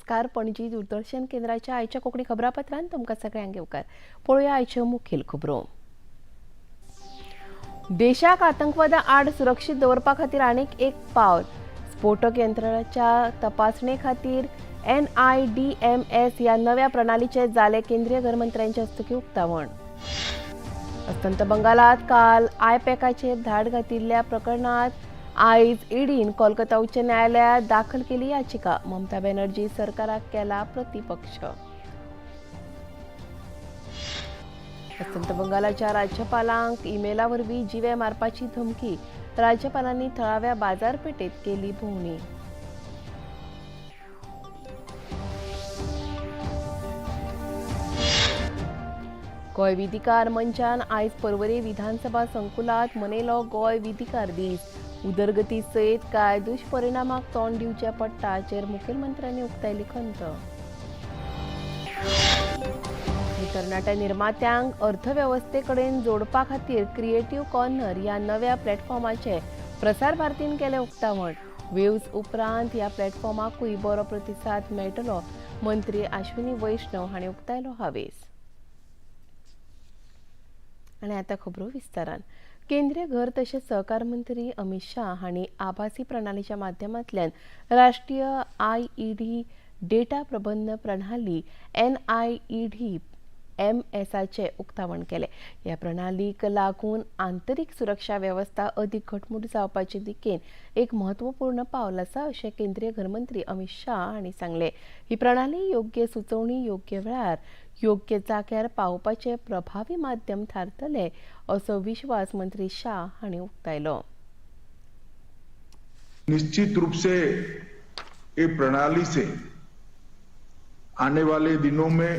नमस्कार. पणजी दूरदर्शन केंद्राच्या आयच्या कोंकणी खबरापत्रांत तुमकां सगळ्यांक येवकार. पळोवया आयच्यो मुखेल खबरो. देशाक आतंकवादा आड सुरक्षीत दवरपा खातीर आनीक एक पावल. स्फोटक यंत्रणाच्या तपासणे खातीर NIDMS ह्या नव्या प्रणालीचे जाले केंद्रीय घरमंत्र्यांच्या हस्तुकीं उक्तावण. अस्तंत बंगालात काल आयपॅकाचेर धाड घातिल्ल्या प्रकरणात आयज ईडीन कोलकाता उच्च न्यायालयात दाखल केली याचिका. ममता बॅनर्जी सरकाराक केला प्रतिपक्ष. अस्तंत बंगालाच्या राज्यपालांक इमेला वरवीं जिवे मारपाची धमकी. राज्यपालांनी थळाव्या बाजारपेठेत केली भोंवडी. गोंय विधिकार मंचान आयज पर्वरी विधानसभा संकुलात मनयलो गोंय विधिकार दीस. उदरगती सयत कांय दुश्परिणामाक तोंड दिवचें पडटा हाचेर मुखेलमंत्र्यांनी उक्तायली खंत. तरणाट्या निर्मात्यांक अर्थवेवस्थे कडेन जोडपा खातीर क्रिएटिव्ह कॉर्नर ह्या नव्या प्लॅटफॉर्माचें प्रसार भारतीन केलें उक्तावण. वेव्ज उपरांत ह्या प्लॅटफॉर्माकूय बरो प्रतिसाद मेळटलो, मंत्री आश्विनी वैष्णव हांणी उक्तायलो हावेस. आनी आतां खबरो विस्तारान. केंद्रीय घर तशेंच सहकार मंत्री अमित शाह हांणी आभासी प्रणालीच्या माध्यमांतल्यान राष्ट्रीय IED डेटा प्रबंध प्रणाली NIED MSाचें उक्तावण केलें. ह्या प्रणालीक लागून आंतरीक सुरक्षा वेवस्था अदीक घटमूट जावपाचे दिकेन एक म्हत्वपूर्ण पावल आसा अशें केंद्रीय घरमंत्री अमित शाह हांणी सांगलें. ही प्रणाली योग्य सुचोवणी योग्य वेळार योग्य जाग्यार पावोवपाचें प्रभावी माध्यम थारतलें असो विश्वास मंत्री शाह हांणी उक्तायलो. निश्चित रूप से ये प्रणाली से आने वाले दिनों में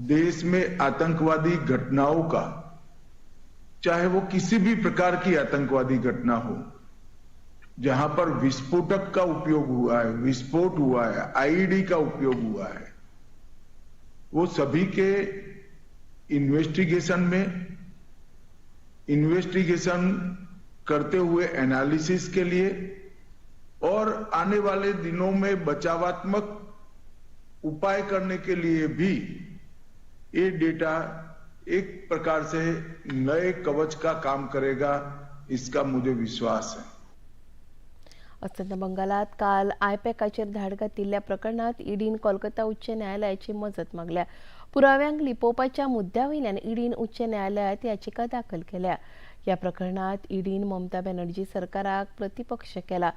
देश में आतंकवादी घटनाओं का, चाहे वो किसी भी प्रकार की आतंकवादी घटना हो, जहां पर विस्फोटक का उपयोग हुआ है, विस्फोट हुआ है, आईईडी का उपयोग हुआ है, वो सभी के इन्वेस्टिगेशन में, इन्वेस्टिगेशन करते हुए एनालिसिस के लिए और आने वाले दिनों में बचावात्मक उपाय करने के लिए भी ये डेटा एक प्रकार से नए कवच का काम करेगा, इसका मुझे विश्वास है. अस्तंत बंगालात काल आयपॅकाचेर धाड घातिल्ल्या प्रकरणात ईडीन कोलकाता उच्च न्यायालयाची मजत मागल्या. पुराव्यांक लिपोवपाच्या मुद्द्या वयल्यान ईडीन उच्च न्यायालयात याचिका दाखल केल्या. ह्या प्रकरणात ईडीन ममता बॅनर्जी सरकाराक प्रतिपक्ष केला.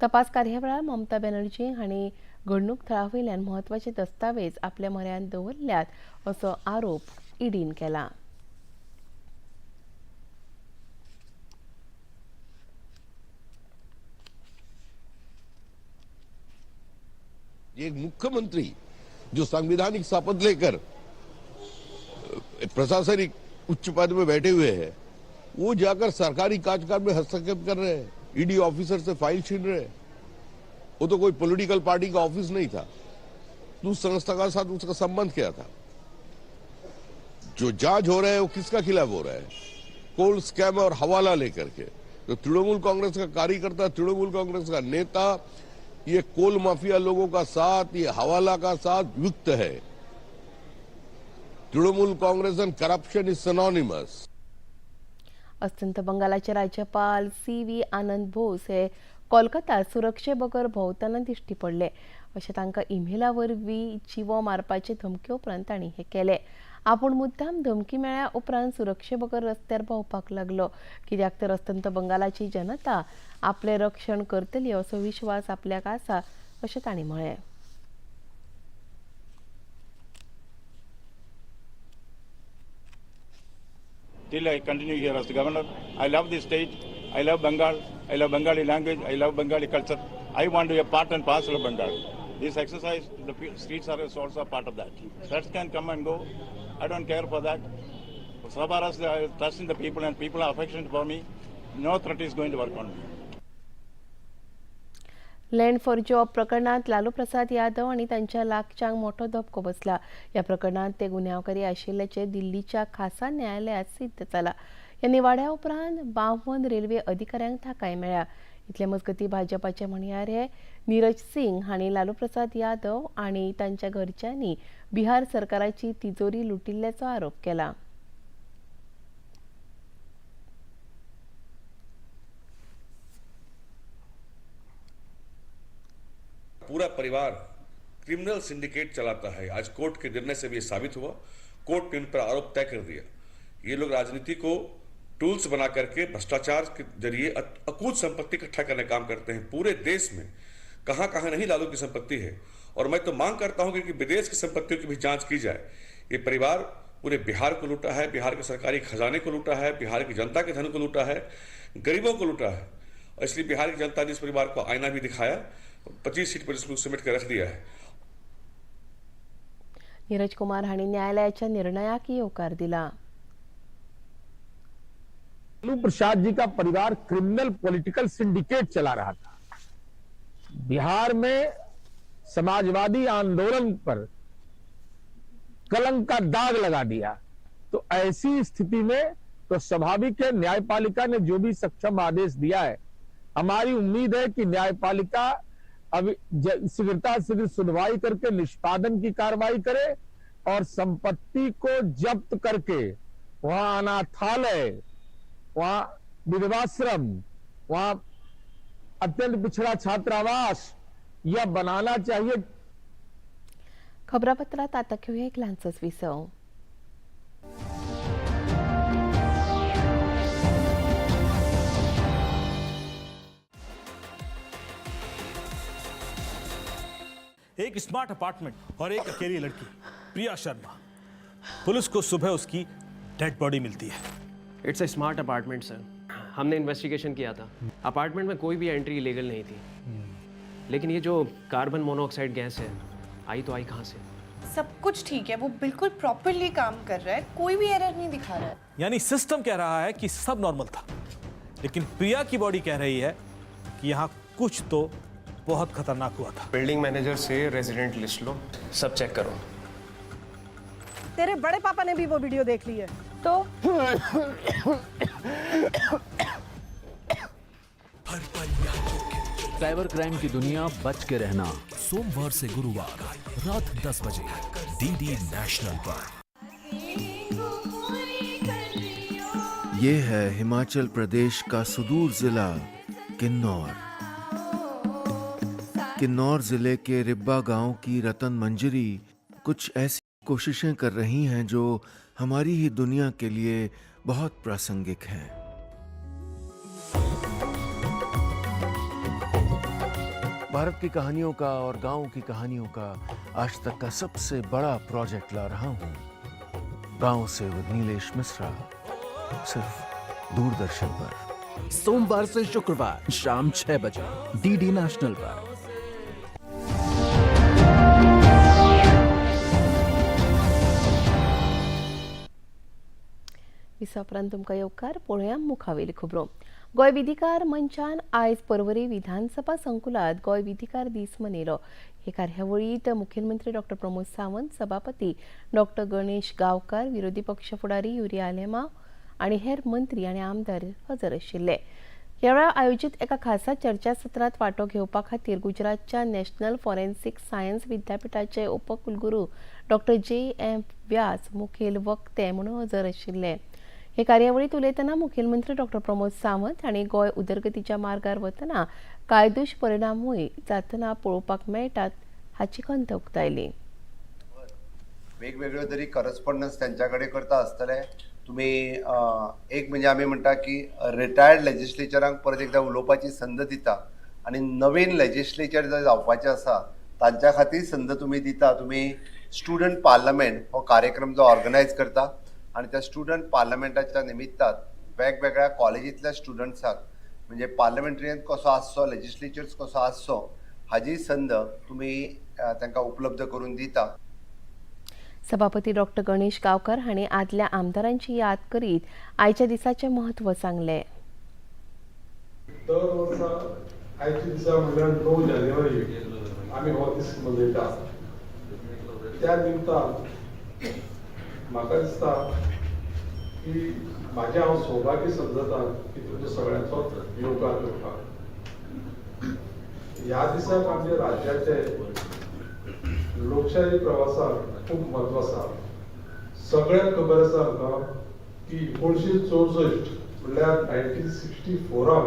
तपास कार्यावेळार ममता बॅनर्जी हांणी घडणूक थळा वयल्यान म्हत्वाचे दस्तावेज आपल्या म्हऱ्यांत दवरल्यात असो आरोप ईडीन केला. एक मुख्यमंत्री जो संवैधानिक शपथ लेकर प्रशासनिक उच्च पद में बैठे हुए हैं, वो जाकर सरकारी काजकाज में हस्तक्षेप कर रहे हैं, ईडी ऑफिसर से फाइल छीन रहे हैं. वो तो कोई पॉलिटिकल पार्टी का ऑफिस नहीं था, तो उस संस्था का साथ उसका संबंध क्या था? जो जांच हो रहा है वो किसका खिलाफ हो रहा है? कोल स्कैम और हवाला लेकर के. तो तृणमूल कांग्रेस का कार्यकर्ता, तृणमूल कांग्रेस का नेता, ये कोल माफिया लोगों का साथ, ये हवाला का साथ युक्त है. Trinamool Congress and corruption is synonymous. अस्तंत बंगालाचे राज्यपाल CV Anand Bose हे कोलकाता सुरक्षे बगर भोंवतना दिश्टी पडले. अशें तांकां इमेला वरवीं जिवो मारपाचे धमके उपरांत तांणी हें केलें. आपूण मुद्दाम धमकी मेळ्ळ्या उपरांत सुरक्षे बगर रस्त्यार भोंवपाक लागलो, कित्याक तर अस्तंत बंगालाची जनता आपलें रक्षण करतली असो विश्वास आपल्याक आसा अशें तांणी म्हळें. Till I continue here as the governor, I love this state, I love Bengal, I love Bengali language, I love Bengali culture. I want to be a part and parcel of Bengal. This exercise, the streets are also a part of that. Threats can come and go. I don't care for that. So far as I trust in the people and people are affectionate for me, no threat is going to work on me. Land for job प्रकरणात लालू प्रसाद यादव आनी तांच्या लागच्यांक मोठो धपको बसला. ह्या प्रकरणात ते गुन्यांवकारी आशिल्ल्याचें दिल्लीच्या खासा न्यायालयात सिद्ध जाला. ह्या निवाड्या उपरांत 52 रेल्वे अधिकाऱ्यांक थाकाय मेळ्ळ्या. इतले मजगतीं भाजपाचे म्हणयारे नीरज सिंग हांणी लालू प्रसाद यादव आनी तांच्या घरच्यांनी बिहार सरकाराची तिजोरी लुटिल्ल्याचो आरोप केला. पूरा परिवार क्रिमिनल सिंडिकेट चलाता है. आज कोर्ट के निर्णय से भी साबित हुआ. कोर्ट ने उन पर आरोप तय कर दिया. ये लोग राजनीति को टूल्स बना करके भ्रष्टाचार के जरिए अकूत संपत्ति इकट्ठा करने काम करते हैं. पूरे देश में कहां कहां नहीं लालू की संपत्ति है. और मैं तो मांग करता हूं कि विदेश की संपत्तियों की भी जांच की जाए. ये परिवार पूरे बिहार को लूटा है, बिहार के सरकारी खजाने को लूटा है, बिहार की जनता के धन को लूटा है, गरीबों को लूटा है. और इसलिए बिहार की जनता ने इस परिवार को आईना भी दिखाया. 25 सीट पर इसको समेट कर रख दिया है. नीरज कुमार हांणी न्यायालयाच्या निर्णयाक येवकार दिला. लालू प्रसाद जी का परिवार क्रिमिनल पॉलिटिकल सिंडिकेट चला रहा था. बिहार में समाजवादी आंदोलन पर कलंक का दाग लगा दिया. तो ऐसी स्थिति में तो स्वाभाविक है न्यायपालिका ने जो भी सक्षम आदेश दिया है, हमारी उम्मीद है कि न्यायपालिका अब शीघ्रता शीघ्र सुनवाई करके निष्पादन की कार्रवाई करे और संपत्ति को जब्त करके वहां अनाथालय, वहां विधवाश्रम, वहां अत्यंत पिछड़ा छात्रावास यह बनाना चाहिए. खबरापत्रात आता घेऊया एक ल्हानसोच विसव. एक स्मार्ट अपार्टमेंट और एक अकेली लड़की प्रिया शर्मा. पुलिस को सुबह उसकी डेड बॉडी मिलती है. It's a smart apartment sir. हमने इन्वेस्टिगेशन किया था. अपार्टमेंट में कोई भी एंट्री इलीगल नहीं थी. लेकिन ये जो कार्बन मोनोऑक्साइड गैस है, आई तो आई कहाँ से? सब कुछ ठीक है, वो बिल्कुल प्रॉपरली काम कर रहा है, कोई भी एरर नहीं दिखा रहा है. यानी सिस्टम कह रहा है कि सब नॉर्मल था, लेकिन प्रिया की बॉडी कह रही है कि यहाँ कुछ तो बहुत खतरनाक हुआ था. बिल्डिंग मैनेजर से रेजिडेंट लिस्ट लो, सब चेक करो. तेरे बड़े पापा ने भी वो वीडियो देख ली है तो साइबर क्राइम की दुनिया बच के रहना. सोमवार से गुरुवार रात 10 बजे डीडी नेशनल पर. ये है हिमाचल प्रदेश का सुदूर जिला किन्नौर. किन्नौर जिले के रिब्बा गांव की रतन मंजरी कुछ ऐसी कोशिशें कर रही हैं जो हमारी ही दुनिया के लिए बहुत प्रासंगिक हैं. भारत की कहानियों का और गांव की कहानियों का आज तक का सबसे बड़ा प्रोजेक्ट ला रहा हूं, गांव से विद नीलेश मिश्रा, सिर्फ दूरदर्शन पर. सोमवार से शुक्रवार शाम 6 बजे डीडी नेशनल पर. विसा उपरांत तुमकां येवकार. पळोवया मुखावेली खबरो. गोंय विधिकार मंचान आयज पर्वरी विधानसभा संकुलात गोंय विधिकार दीस मनयलो. हे कार्यावळींत मुखेलमंत्री डॉक्टर प्रमोद सावंत, सभापती डॉक्टर गणेश गांवकार, विरोधी पक्ष फुडारी युरी आलेमाव आनी हेर मंत्री आनी आमदार हजर आशिल्ले. ह्या वेळार आयोजीत एका खासा चर्चासत्रांत वांटो घेवपा खातीर गुजरातच्या नॅशनल फॉरेन्सिक सायन्स विद्यापिठाचे उपकुलगुरू डॉक्टर जे.एम. व्यास मुखेल वक्ते म्हणून हजर आशिल्ले. हे कार्यावळींत उलयतना मुखेलमंत्री डॉक्टर प्रमोद सावंत हांणी गोंय उदरगतीच्या मार्गार वतना कांय दुश्परिणामूय जातना पळोवपाक मेळटात हाची खंत उक्तायली. वेगवेगळ्यो तरी करस्पॉन्डन्स त्यांच्या कडेन करता आसतले. तुमी एक म्हणजे आमी म्हणटा की रिटायर्ड लेजिस्लेचरांक परत एकदां उलोवपाची संद दिता आनी नवीन लेजिस्लेचर जर जावपाचें आसा तांच्या खातीर संद तुमी दिता. तुमी स्टुडंट पार्लमेंट हो कार्यक्रम जो ऑर्गनायज करता आनी त्या स्टुडंट पार्लमेंटाच्या निमित्तान वेगवेगळ्या कॉलेजींतल्या स्टुडंट्सांक म्हणजे पार्लमेंटरियन कसो आसचो, लेजिस्लेचर्स कसो आसचो हाजी संद तुमी तांकां उपलब्ध करून दिता. सभापती डॉक्टर गणेश गांवकर हांणी आदल्या आमदारांची याद करीत आयच्या दिसाचें म्हत्व सांगलें. दर वर्सा आयच्या दिसा म्हणल्यार 9 जानेवारी आमी हो दीस मनयता. त्या निमतान म्हाका दिसता की म्हाजें हांव सौभाग्य समजता की तुमच्या सगळ्यांचोच येवकार करपाक. ह्या दिसाक आमच्या राज्याचे लोकशाही प्रवासाक खूब म्हत्व आसा. सगळ्यांक खबर आसा आमकां की 1964 म्हणल्यार 1964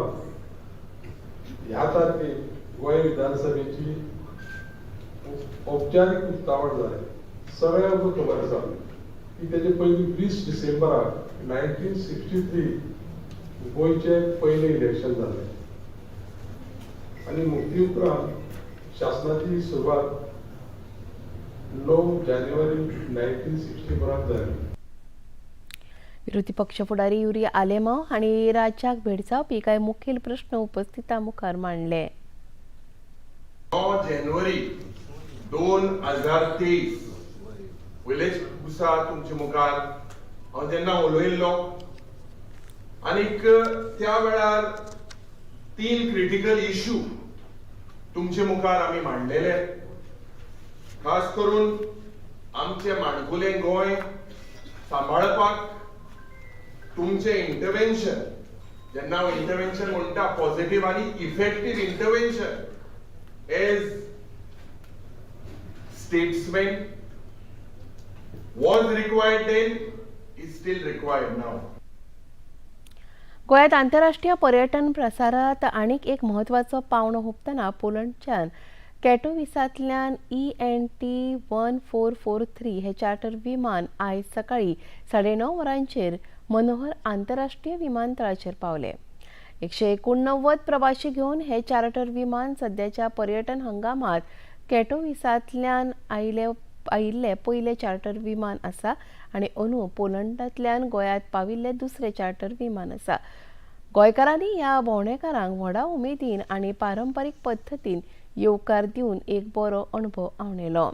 ह्या तारखेक गोंय विधानसभेची औपचारीक उक्तावण जालें. सगळ्यांक खबर आसा की तेजे पयलीं 20 डिसेंबराक 1963 गोंयचें पयलें इलेक्शन जालें आनी मुक्ती उपरांत शासनाची सुरवात 9 जानेवारी 1964 जाली. विरोधी पक्ष फुडारी युरी आलेमाव हांणी राज्याक भेडसावपी कांय मुखेल प्रश्न उपस्थितां मुखार मांडले. 9 जानेवारी 2023 पयलेच दिसा तुमचे मुखार हांव जेन्ना उलयल्लो आनीक त्या वेळार 3 क्रिटिकल इश्यू तुमचे मुखार आमी मांडलेले. खास करून आमचे माणकुलें गोंय सांबाळपाक तुमचें इंटरवेन्शन, जेन्ना हांव इंटरवेन्शन म्हणटा पॉझिटीव आनी effective intervention as statesman was required then, is still required now. गोंयांत आंतरराष्ट्रीय पर्यटन प्रसारात आनीक एक म्हत्वाचो पावंडो हुपतना पोलंडच्यान कॅटोविसांतल्यान ENT 1443 हे चार्टर विमान आयज सकाळीं 9:30 वरांचेर मनोहर आंतरराष्ट्रीय विमानतळाचेर पावले. 189 प्रवाशी घेवन हे चार्टर विमान सद्याच्या पर्यटन हंगामात कॅटोविसांतल्यान आयिल्ले पयले चार्टर विमान आसा आनी अंदू पोलंडांतल्यान गोंयांत पाविल्ले दुसरे चार्टर विमान आसा. गोंयकारांनी ह्या भोंवडेकारांक व्हडा उमेदीन आनी पारंपारीक पद्दतीन येवकार दिवन एक बरो अणभव आपणयलो.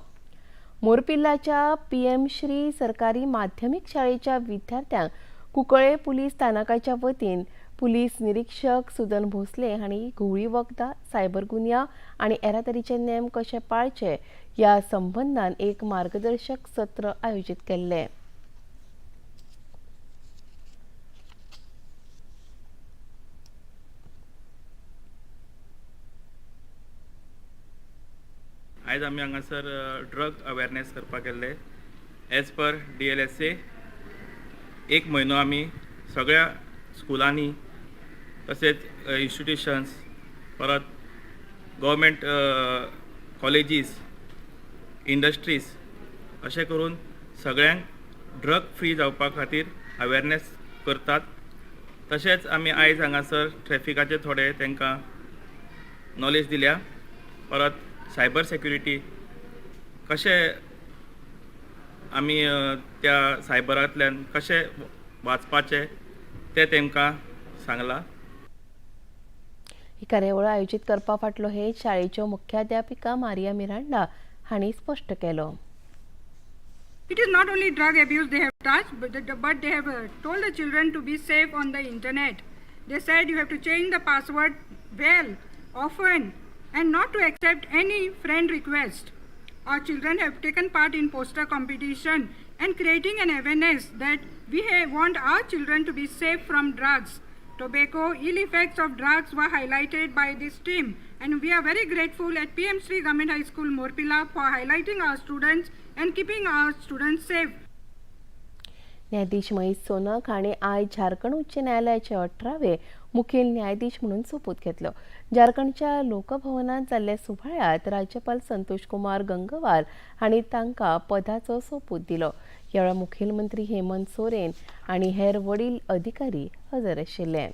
मोरपिल्लाच्या PM Shri सरकारी माध्यमीक शाळेच्या विद्यार्थ्यांक कुंकळे पुलीस स्थानकाच्या वतीन पुलीस निरीक्षक सुदन भोसले हांणी घुंवळी वखदां, सायबर गुन्यांव आनी येरादारीचे नेम कशे पाळचे ह्या संबंदान एक मार्गदर्शक सत्र आयोजीत केल्लें. आयज आमी हांगासर ड्रग अवेरनेस करपाक गेल्ले. एज पर DLSA एक म्हयनो आमी सगळ्या स्कुलांनी तशेंच इन्स्टिट्युशन्स परत गव्हर्मेंट कॉलेजीस, इंडस्ट्रीज अशें करून सगळ्यांक ड्रग फ्री जावपा खातीर अवेरनेस करतात. तशेंच आमी आयज हांगासर ट्रॅफिकाचे थोडे तांकां नॉलेज दिल्या. परत सायबर सेक्युरिटी कशें आमी त्या सायबरांतल्यान कशें वाचपाचें तें तांकां सांगलां. ही कार्यावळ आयोजीत करपा फाटलो हेत शाळेच्यो मुख्याध्यापिका मारिया मिरांडा हांणी स्पश्ट केलो. It is not only drug abuse they have touched, but they have told the children to be safe on the internet. They said you have to change the password well, often, and not to accept any friend request. Our children have taken part in poster competition and creating an awareness that we want our children to be safe from drugs. Tobacco, ill effects of drugs were highlighted by this team, and we are very grateful at PM Shri Government High School Morpilla for highlighting our students and keeping our students safe. न्यायाधीश महेश सोनक हांणी आयज झारखंड उच्च न्यायालयाचे 18वे मुखेल न्यायाधीश म्हणून सोपूत घेतलो. झारखंडच्या लोकभवनात जाल्ल्या सुवाळ्यांत राज्यपाल संतोष कुमार गंगवार हांणी तांकां पदाचो सोपूत दिलो. ह्या वेळार मुखेलमंत्री हेमंत सोरेन आनी हेर वडील अधिकारी हजर आशिल्ले.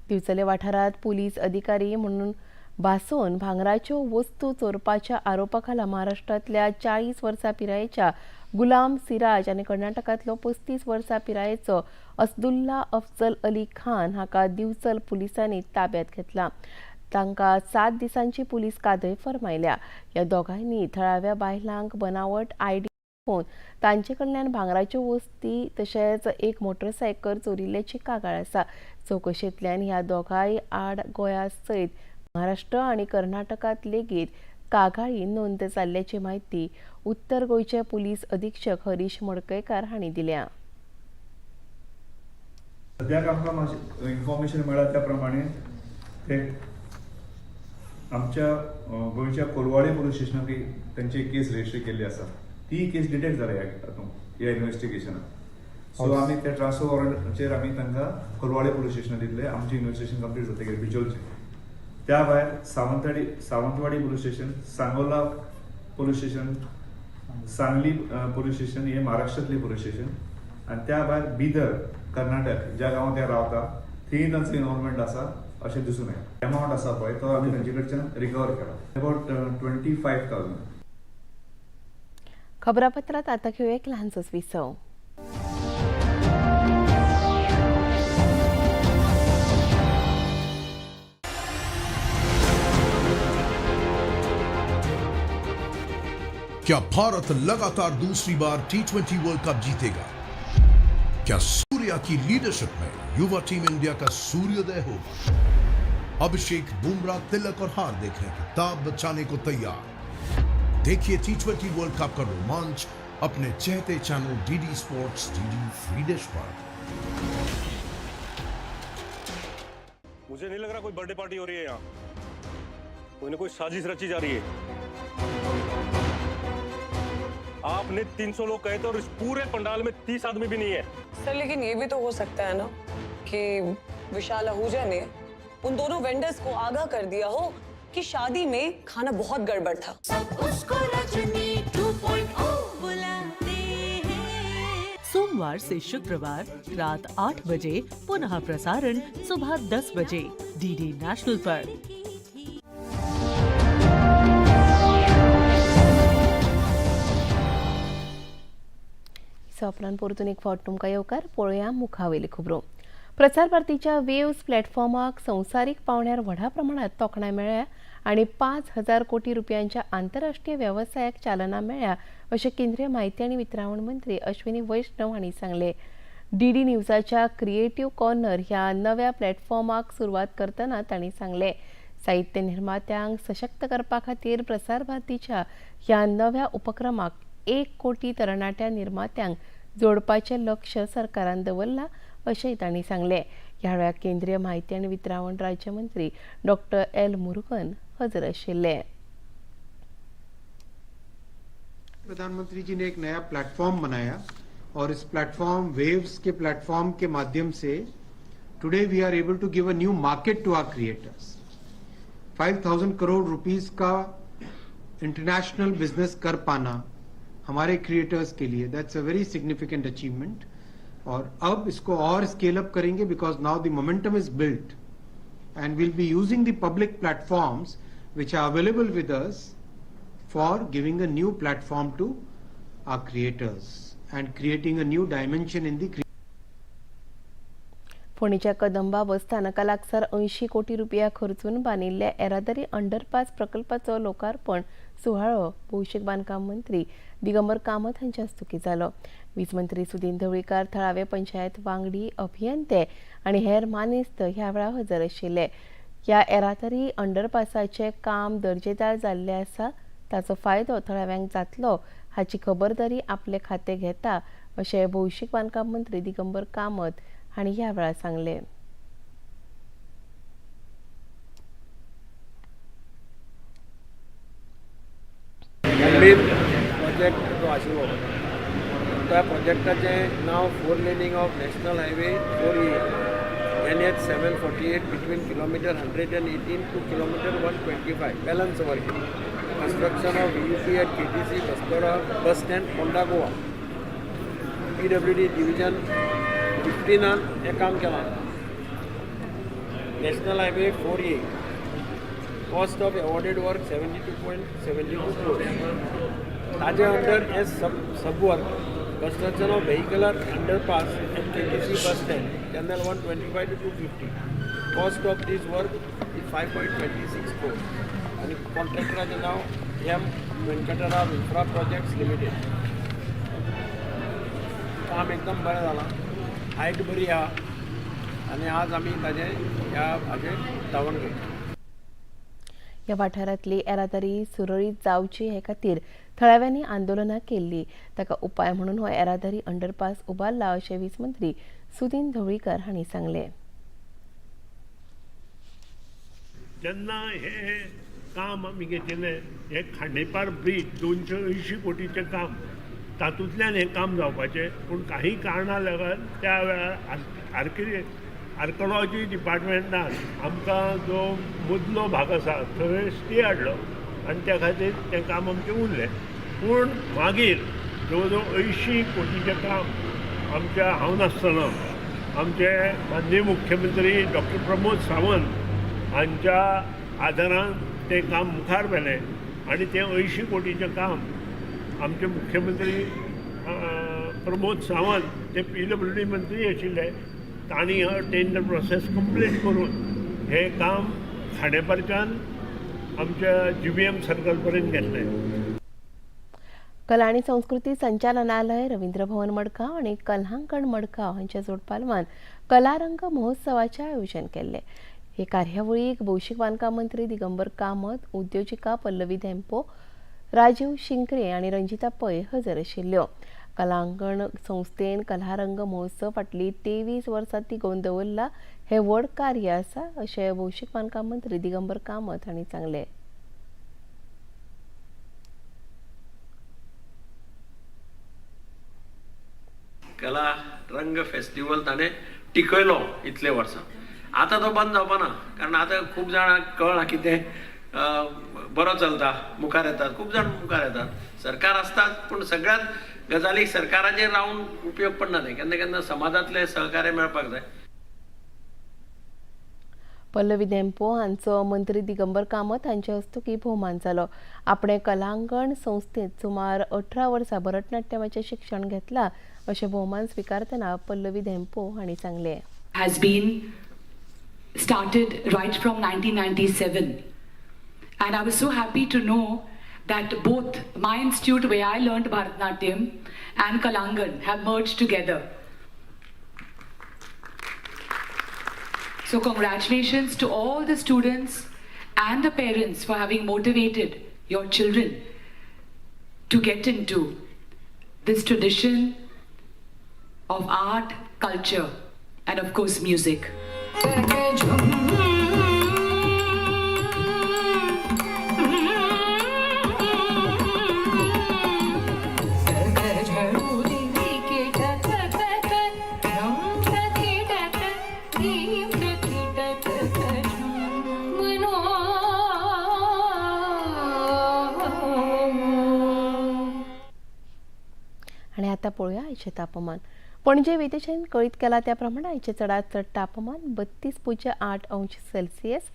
दिवचले वाठारांत पुलीस अधिकारी म्हणून भासोवन भांगराच्यो वस्तू चोरपाच्या आरोपाखाला महाराष्ट्रांतल्या 40 वर्सां पिरायेच्या गुलाम सिराज आनी कर्नाटकांतलो 35 वर्सां पिरायेचो असदुल्ला अफजल अली खान हाका दिवचल पुलिसांनी ताब्यात घेतला. तांकां 7 दिसांची पुलीस कादय फर्मायल्या. ह्या दोगांयनी थळाव्या बायलांक बनावट ID phone तांचे कडल्यान भांगराच्यो वस्ती तशेंच एक मोटरसायकल चोरिल्ल्याची कागाळ आसा. चवकशेंतल्यान ह्या दोगांय आड गोंया सयत महाराष्ट्र आनी कर्नाटकांत लेगीत कागाळी नोंद जाल्ल्याची म्हायती उत्तर गोंयचे पुलीस अधीक्षक हरीश मडकयकार हांणी दिल्या. सद्याक आमकां मातशें इन्फॉर्मेशन मेळ्ळा त्या प्रमाणे ते आमच्या गोंयच्या कोलवाळे पुलीस स्टेशनाक तांची केस रजिस्टर केल्ली आसा. ती केस डिटेक्ट जाल्या ह्या इन्वेस्टिगेशनाक. सो आमी त्या ट्रान्सफर वॉरंटाचेर आमी तांकां कोलवाळे पुलीस स्टेशनार दितले. आमचें इन्वेस्टिगेशन कंप्लीट जातकीर बिचोलचें. त्या भायर Sawantwadi police station, Sangola police station, Sangli police station हे महाराष्ट्रांतले पुलीस स्टेशन आनी त्या भायर बिदर कर्नाटक ज्या गांवांत ते रावता थंय तांचो इन्वॉल्वमेंट आसा अशें दिसून येता. एमावंट आसा पळय तो आमी तांचे कडच्यान रिकवर केला, अबावट 25,000. खबरापत्रात आता घेऊया एक ल्हानसोच विसव. क्या भारत लगातार दूसरी बार T20 world cup जीतेगा? क्या सूर्या की लीडरशिप में युवा टीम इंडिया का सूर्योदय होगा? अभिषेक, बुमराह, तिलक और हार्दिक हैं किताब बचाने को तैयार। देखिए T20 world cup का रोमांच अपने चहेते channel DD sports, DD free dish पर। मुझे नहीं लग रहा कोई बर्थडे पार्टी हो रही है यहाँ, कोई ना कोई साजिश रची जा रही है। आपने 300 लोग कहे थे और इस पूरे पंडाल में 30 आदमी भी नहीं है। सर लेकिन ये भी तो हो सकता है ना कि विशाल आहूजा ने उन दोनों वेंडर्स को आगाह कर दिया हो कि शादी में खाना बहुत गड़बड़ था। उसको रजनी 2.0 बुलाते हैं। सोमवार से शुक्रवार रात 8 बजे, पुनः प्रसारण सुबह 10 बजे डीडी नेशनल पर। उपरांत परतून एक फावट तुमकां येवकार. पळोवया मुखावयली खबरो. प्रसार भारतीच्या वेव्स प्लॅटफॉर्माक संवसारीक पावंड्यार व्हडा प्रमाणात तोखणाय मेळ्ळ्या आनी 5,000 कोटी रुपयांच्या आंतरराष्ट्रीय वेवसायाक चालना मेळ्ळ्या अशें केंद्रीय म्हायती आनी वितरावण मंत्री अश्विनी वैष्णव हांणी सांगलें. डीडी न्यूजाच्या क्रिएटिव्ह कॉर्नर ह्या नव्या प्लॅटफॉर्माक सुरवात करतना तांणी सांगलें. साहित्य निर्मात्यांक सशक्त करपा खातीर प्रसार भारतीच्या ह्या नव्या उपक्रमाक 1 कोटी तरणाट्या निर्मात्यांक जोडपाचें लक्ष सरकारान दवरलां अशेंय तांणी सांगलें. ह्या वेळार केंद्रीय म्हायती आनी वितरावण राज्यमंत्री डॉक्टर एल मुरुगन हजर आशिल्ले. प्रधानमंत्री जी ने एक नया प्लेटफॉर्म बनाया और इस प्लेटफॉर्म वेव्स के प्लेटफॉर्म के माध्यम से today we are able to give a new market to our creators. 5,000 crore rupees का इंटरनेशनल बिजनेस कर पाना हमारे क्रिएटर्स के लिए, that's a very significant achievement. और अब इसको और स्केल अप करेंगे because now the momentum is built and will be using the public platforms which are available with us for giving a new platform to our creators and creating a new dimension in the. फोंडेच्या Kadamba bus स्थानका लागसार 80 कोटी रुपया खर्चून बांदिल्ल्या येरादारी underpass प्रकल्पाचो लोकार्पण सुवाळो भौशीक बांदकाम मंत्री दिगंबर कामत हांच्या हस्तुकीं जालो. वीज मंत्री सुदिन ढवळीकार, थळावे पंचायत वांगडी, अभियंते आनी हेर मानेस्त ह्या वेळार हजर आशिल्ले. ह्या येरादारी अंडरपासाचें काम दर्जेदार जाल्लें आसा, ताचो फायदो थळाव्यांक जातलो हाची खबरदारी आपले खातें घेता अशें भौशीक बांदकाम मंत्री दिगंबर कामत हांणी ह्या वेळार सांगलें. प्रोजेक्ट जो आशिल्लो त्या प्रोजेक्टाचें नांव 4 laning of national highway 4A NH 748 between kilometre 118 to kilometre 125 balance work construction of VUP at KTC Bastora bus stand Ponda Goa PWD division 15 हें काम केलां. National highway 4A cost of awarded work 72.72 crore. ताजे under हे sub work construction of vehicular underpass at KTC bus stand channel 125 to 250. Cost of this work is 5.26 crore आनी कॉन्ट्रॅक्टराचें नांव M Venkatrao infra projects limited. काम एकदम बरें जालां, height बरी आहा आनी आज आमी ताजें ह्या हाजें उक्तावण करता. ह्या वाठारांतली येरादारी सुरळीत जावची हे खातीर थळाव्यांनी आंदोलनां केल्ली. ताका उपाय म्हणून हो येरादारी अंडरपास उबारला अशें वीज मंत्री सुदीन ढवळीकर हांणी सांगलें. जेन्ना हे काम आमी घेतिल्लें हें खांडेपार ब्रीज 280 कोटीचें काम, तातूंतल्यान हें काम जावपाचें, पूण काही कारणां लागून त्या वेळार आर्किओलॉजी डिपार्टमेंटान आमकां जो मदलो भाग आसा थंय स्टे हाडलो आनी त्या खातीर तें काम आमचें उरलें. पूण मागीर जवळ जवळ 80 कोटीचें काम आमच्या हांव नासतना आमचे माननीय मुख्यमंत्री डॉक्टर प्रमोद सावंत हांच्या आदारान तें काम मुखार व्हेलें आनी तें 80 कोटीचें काम आमचे मुख्यमंत्री प्रमोद सावंत ते PWD मंत्री आशिल्ले, तांणी टेंडर प्रोसेस कंप्लीट करून हें काम खांडेपारच्यान आमच्या GBM circle पर्यंत घेतलें. कला आनी संस्कृती संचालनालय रवींद्र भवन मडगांव आनी कल्हांकण मडगांव हांच्या जोडपालवान कलारंग महोत्सवाचें आयोजन केल्लें. हे कार्यावळीक भौशीक बांदकाम मंत्री दिगंबर कामत, उद्योजिका पल्लवी धेंपो, राजीव शिंकरे आनी रंजिता पै हजर आशिल्ल्यो. कलांगण संस्थेन कलारंग महोत्सव फाटलीं 23 वर्सां तिगोवन दवरला हें व्हड कार्य आसा अशें भौशीक बांदकाम मंत्री दिगंबर कामत हांणी सांगलें. कला रंग फेस्टिवल ताणें टिकयलो इतले वर्सां. आतां तो बंद जावपा ना, कारण आतां खूब जाणांक कळ्ळां की तें बरो चलता, मुखार येतात, खूब जाण मुखार येतात. सरकार आसतात पूण सगळ्यात गजालीक सरकाराचेर रावन उपयोग पडना, तें केन्ना केन्ना समाजांतले सहकार्य मेळपाक जाय. पल्लवी धेंपो हांचो मंत्री दिगंबर कामत हांचे हस्तुकीं भोवमान जालो. आपणें कलांगण संस्थेंत सुमार 18 वर्सां भरतनाट्यमाचें शिक्षण घेतलां अशें भोवमान स्विकारतना पल्लवी धेंपो हांणी सांगलें. Has been started right from 1997, and I was so happy to know that both my institute where I learned Bharatanatyam and Kalangan have merged together. So congratulations to all the students and the parents for having motivated your children to get into this tradition of art, culture, and of course music. आनी आतां पळोवया आयचें तापमान. पणजे वेधशाळेन कळीत केला त्या प्रमाणे आयचें चडांत चड तापमान 32.8 अंश सेल्सियस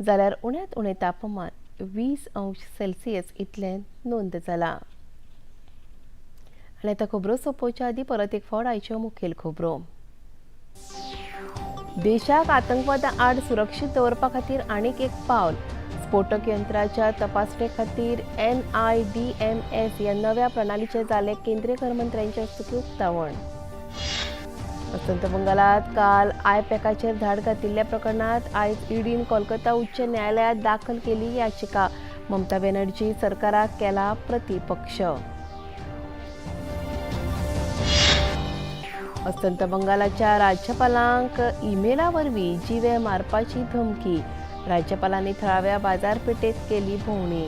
जाल्यार उण्यांत उणें तापमान 20 अंश सेल्सियस इतलें नोंद जालां. आनी आतां खबरो सोंपोवच्या आदीं परत एक फावट आयच्यो मुखेल खबरो. देशाक आतंकवादा आड सुरक्षीत दवरपा खातीर आनीक एक पावल. स्फोटक यंत्राच्या तपासणे खातीर NIDMS ह्या नव्या प्रणालीचें जालें केंद्रीय गृहमंत्र्यांच्या हस्तुकीं उक्तावण. अस्तंत बंगालात काल आयपॅकाचेर धाड घातिल्ल्या प्रकरणात आयज ईडीन कोलकाता उच्च न्यायालयात दाखल केली याचिका. ममता बॅनर्जी सरकाराक केला प्रतिपक्ष. अस्तंत बंगालाच्या राज्यपालांक इमेला वरवीं जिवे मारपाची धमकी. राज्यपालांनी थळाव्या बाजारपेठेत केली भोंवडी.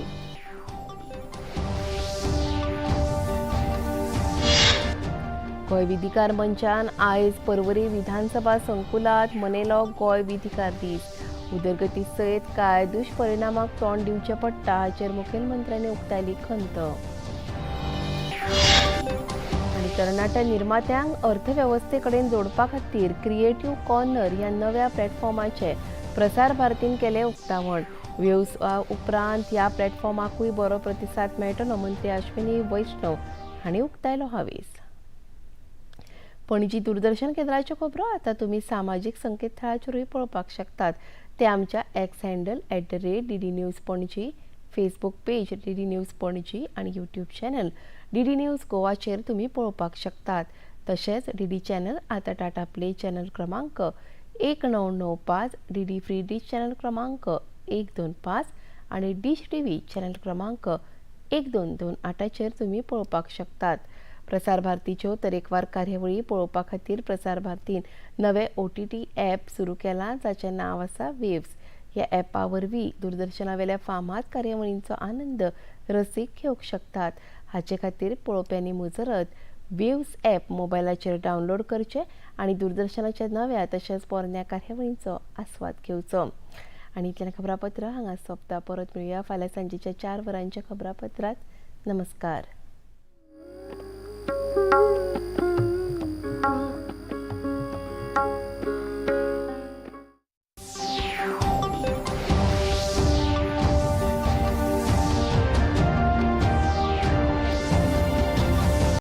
गोंय विधिकार मंचान आयज पर्वरी विधानसभा संकुलात मनयलो गोंय विधिकार दीस. उदरगती सयत कांय दुश्परिणामाक तोंड दिवचें पडटा हाचेर मुखेलमंत्र्यांनी उक्तायली खंत. आनी तरणाट्या निर्मात्यांक अर्थवेवस्थे कडेन जोडपा खातीर क्रिएटिव्ह कॉर्नर ह्या नव्या प्लॅटफॉर्माचें प्रसार भारतीन केलें उक्तावण. वेवसाया उपरांत ह्या प्लॅटफॉर्माकूय बरो प्रतिसाद मेळटलो मंत्री अश्विनी वैष्णव हांणी उक्तायलो हावेस. पणजी दूरदर्शन केंद्राच्यो खबरो आतां तुमी सामाजीक संकेतथळाचेरूय पळोवपाक शकतात. ते आमच्या X handle @DD News Panaji, Facebook page DD News Panaji आनी यूट्यूब चॅनल DD news गोवाचेर तुमी पळोवपाक शकतात. तशेंच DD channel आतां टाटा प्ले चॅनल क्रमांक 1995, DD free dish channel क्रमांक 125 आनी डिश TV channel क्रमांक 1228चेर तुमी पळोवपाक शकतात. प्रसार भारतीच्यो तरेकवार कार्यावळी पळोवपा खातीर प्रसार भारतीन नवे ओटीटी ॲप सुरू केलां, जाचें नांव आसा वेव्स. ह्या ॲपा वरवीं दूरदर्शनावेल्या फामाद कार्यावळींचो आनंद रसीक घेवंक शकतात. हाचे खातीर पळोवप्यांनी मुजरत वेव्स ॲप मोबायलाचेर डावनलोड करचें आनी दूरदर्शनाच्या नव्या तशेंच पोरण्या कार्यावळींचो आस्वाद घेवचो. आनी इतल्यान खबरापत्र हांगा सोंपता. परत मेळुया फाल्यां सांजेच्या 4 वरांच्या खबरापत्रांत. नमस्कार.